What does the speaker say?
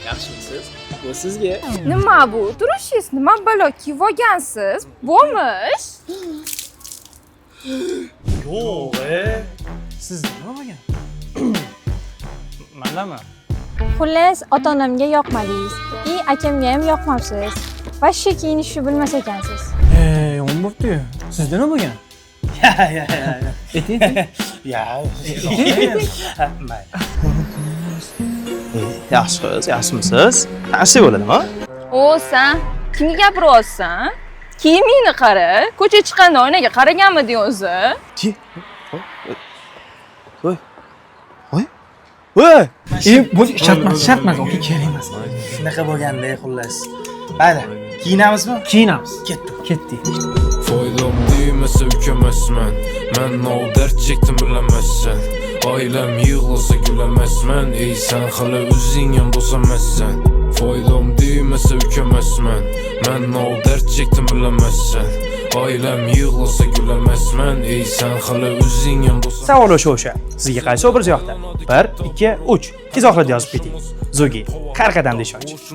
Yaxshimisiz? Bu sizga. Nima bu turishingiz? Nima balo kiyib olgansiz? Bo'lmish. Yo'q, e. Sizda nima bo'lgan? Mandami? Xullas, ota onamga yoqmadingiz и akamga ham yoqmabsiz. Вообще kiyinishni bilmas ekansiz. Ey, yomon bo'pti. Sizda nima bo'lgan? Ya, ya, ya. Ya. Ayting, ayting. Ya, mayli. Yaxshi qiz, yaxshimisiz? Tanishsak bo'ladimi? O, san kimga gapiryapsan? Kiyimingni qara. Ko'chaga chiqqanda oynaga qaraganmiding o'zi? Chi? Voy. Voy. Voy. E, bu shart emas, shart emas, aka, kerak emas. Shunaqa bo'lganda, xullas. Mayli, kiyinamizmi? Kiyinamiz. Ketdik. Ketdik. Foydam değmese ükemezmen. Men o dert çektim bilemezsen. Ailem yığılsa gülemezmen. Ey sen hali o'zing ham do'st emassan. Foydam değmese ükemezmen. Men o dert çektim bilemezsen. Ailem yığılsa gülemezmen. Ey sen hali o'zing ham do'st Savol o'sha o'sha. Sizga qaysi obraz yoqdi? 1, 2, 3. Izohlarda yozib keting. Zugi, har qadamda ishonch.